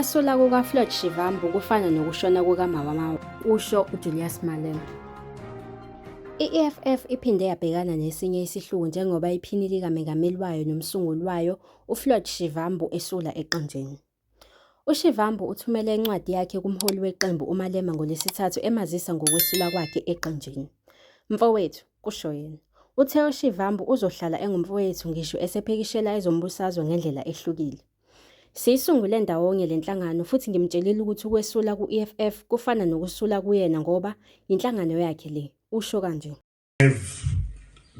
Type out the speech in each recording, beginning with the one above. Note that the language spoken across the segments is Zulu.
Ukwesula kukaFloyd Shivambu kufana nokushona kukamama, kusho uJulius Malema. I-EFF iphinde yabhekana nesinye isihluku njengoba iphini likamengameli wayo nomsunguli wayo uFloyd Shivambu esula eqenjini. UShivambu uthumele incwadi yakhe kumholi weqembu uMalema ngoLwesithathu emazisa ngokwesula kwakhe eqenjini. Mfowethu, kusho yena. Uthe uShivambu uzohlala engumfowethu ngisho esephikishela ezombusazwe ngendlela ehlukile. Siyisungule ndawonye le nhlangano futhi ngimtshelile ukuthi ukwesula ku-EFF kufana nokusula kuyena ngoba yinhlangano yakhe le, usho kanje. I've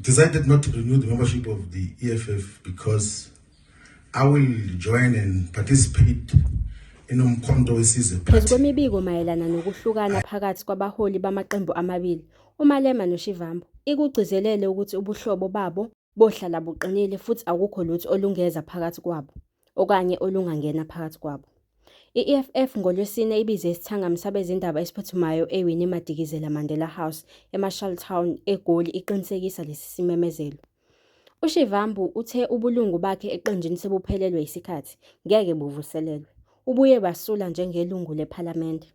decided not to renew the membership of the EFF because I will join and participate in Umkhonto weSizwe Phezu Party. kwemibiko mayelana nokuhlukana phakathi kwabaholi bamaqembu amabili, uMalema noShivambu, ikugcizelele ukuthi ubuhlobo babo bohlala buqinile futhi akukho lutho olungeza phakathi kwabo okanye olungangena phakathi kwabo. I-EFF ngoLwesine ibize isithangami sabezindaba esiphuthumayo eWinnie Madikizela Mandela House eMarshalltown eGoli iqinisekisa lesi simemezelo. UShivambu uthe ubulungu bakhe eqenjini sebuphelelwe yisikhathi, ngeke buvuselelwe. Ubuye wasula njengelungu lePhalamende.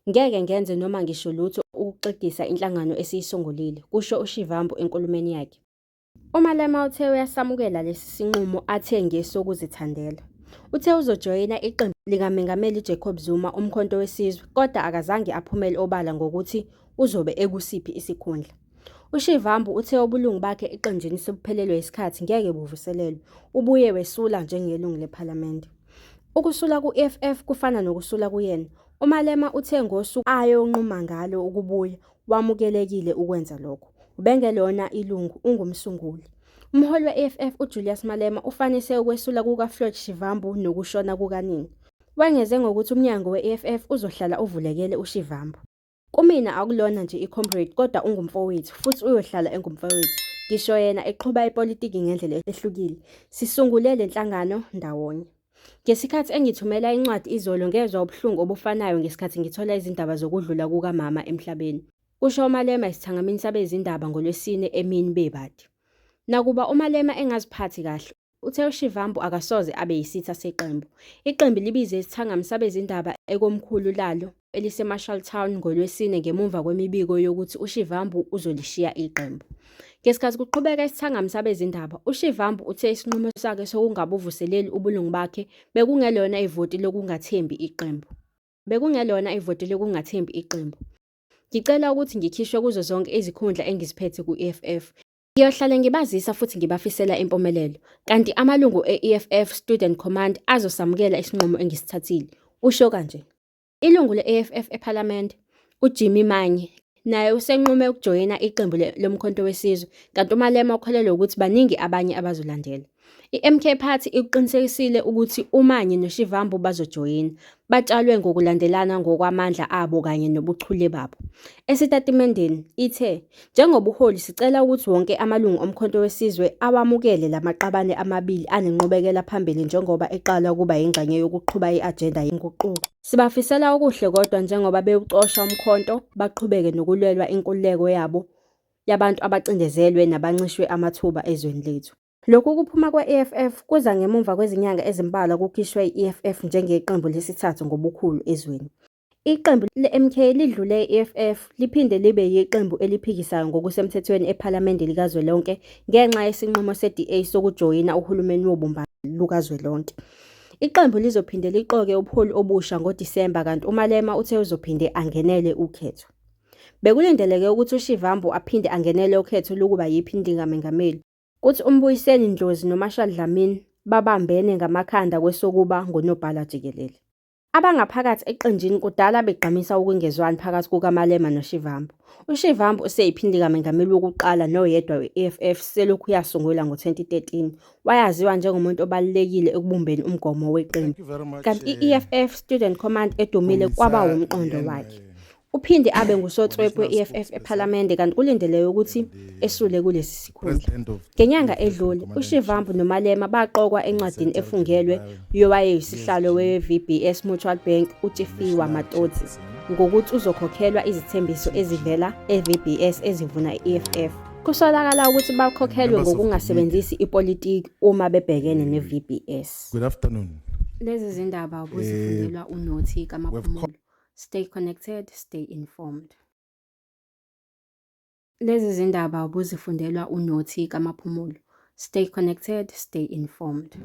Ngeke ngenze noma ngisho lutho ukuxegisa inhlangano esiyisungulile, kusho uShivambu enkulumweni yakhe. UMalema uthe uyasamukela lesi sinqumo athe ngesokuzithandela. Uthe uzojoyina iqembu likaMengameli Jacob Zuma uMkhonto weSizwe kodwa akazange aphumele obala ngokuthi uzobe ekusiphi isikhundla. UShivambu uthe ubulungu bakhe eqenjini sebuphelelwe yisikhathi ngeke buvuselelwe. Ubuye wesula njengelungu lePhalamende. Ukusula ku-EFF kufana nokusula kuyena. UMalema uthe ngosuku ayonquma ngalo ukubuya wamukelekile ukwenza lokho. Ubengelona ilungu, ungumsunguli. Umholi we-EFF uJulius Malema ufanise ukwesula kukaFloyd Shivambu nokushona kukanina. Wengeze ngokuthi umnyango we-EFF uzohlala uvulekele uShivambu. Kumina akulona nje i-comrade kodwa ungumfowethu futhi uyohlala engumfowethu ngisho yena eqhuba ipolitiki ngendlela ehlukile. Sisungule le nhlangano ndawonye. Ngesikhathi engithumela incwadi izolo ngezwa ubuhlungu obufanayo ngesikhathi ngithola izindaba zokudlula kukamama emhlabeni, kusho uMalema esithangamini sabezindaba ngoLwesine emini bebadi. Nakuba uMalema engaziphathi kahle, uthe uShivambu akasoze abe yisitha seqembu. Iqembu libize isithangami sabezindaba ekomkhulu lalo eliseMarshalltown ngoLwesine ngemuva kwemibiko yokuthi uShivambu uzolishiya iqembu. Ngesikhathi kuqhubeka isithangami sabezindaba, uShivambu uthe isinqumo sakhe sokungabuvuseleli ubulungu bakhe bekungelona ivoti lokungathembi iqembu. Bekungelona ivoti lokungathembi iqembu. Ngicela ukuthi ngikhishwe kuzo zonke izikhundla engiziphethe ku-EFF. Ngiyohlale ngibazisa futhi ngibafisela impumelelo, kanti amalungu e-EFF Student Command azosamukela isinqumo engisithathile, usho kanje. Ilungu le-EFF ePhalamende, uJimmy Manyi, naye usenqume ukujoyina iqembu loMkhonto weSizwe, kanti uMalema ukholelwa ukuthi baningi abanye abazolandela. I-MK Party ikuqinisekisile ukuthi uManyi noShivambu bazojoyina, batshalwe ngokulandelana ngokwamandla abo kanye nobuchule babo. Esitatimendeni, ithe, Njengobuholi sicela ukuthi wonke amalungu oMkhonto weSizwe awamukele la maqabane amabili anenqubekela phambili njengoba eqala ukuba yingxenye yokuqhuba i-ajenda yenguquko. Sibafisela okuhle kodwa njengoba bewucosha umkhonto, baqhubeke nokulwelwa inkululeko yabo yabantu abacindezelwe nabancishwe amathuba ezweni lethu. Lokhu kuphuma kwe-EFF kuza ngemumva kwezinyanga ezimbalwa kukhishwe i-EFF njengeqembu lesithathu ngobukhulu ezweni. Iqembu le-MK lidlule i-EFF liphinde libe yiqembu eliphikisayo ngokusemthethweni ePhalamende likazwelonke ngenxa yesinqumo se-DA sokujoyina uhulumeni wobumbano lukazwelonke. Iqembu lizophinde liqoke ubuholi obusha ngoDisemba kanti uMalema uthe uzophinde angenele ukhetho. Bekulindeleke ukuthi uShivambu aphinde angenele ukhetho lokuba yiphini likamengameli, kuthi uMbuyiseni Ndlozi noMarshall Dlamini babambene ngamakhanda kwesokuba ngunobhala jikelele. Abangaphakathi eqenjini kudala begqamisa ukungezwani phakathi kukaMalema noShivambu. UShivambu useyiphini likamengameli wokuqala noyedwa we-EFF selokhu yasungulwa ngo-2013. Wayaziwa njengomuntu obalulekile ekubumbeni umgomo weqembu. Kanti i-EFF Student Command edumile kwaba wumqondo wakhe. Uphinde abe ngusotswebhu we-EFF ePhalamende kanti kulindeleke ukuthi esule kulesi sikhundla. Ngenyanga edlule, uShivambu noMalema baqokwa encwadini efungelwe yowayeyisihlalo we-VBS Mutual Bank uTshifhiwa Matodzi ngokuthi uzokhokhelwa izithembiso ezivela e-VBS ezivuna i-EFF. Kusolakala ukuthi bakhokhelwe ngokungasebenzisi ipolitiki uma bebhekene ne-VBS. Good afternoon. Lezi zindaba ubuzifundelwa uNothi kaMaphumulo. Stay connected, stay informed. Lezi zindaba ubuzifundelwa uNothi kaMaphumulo. Stay connected, stay informed.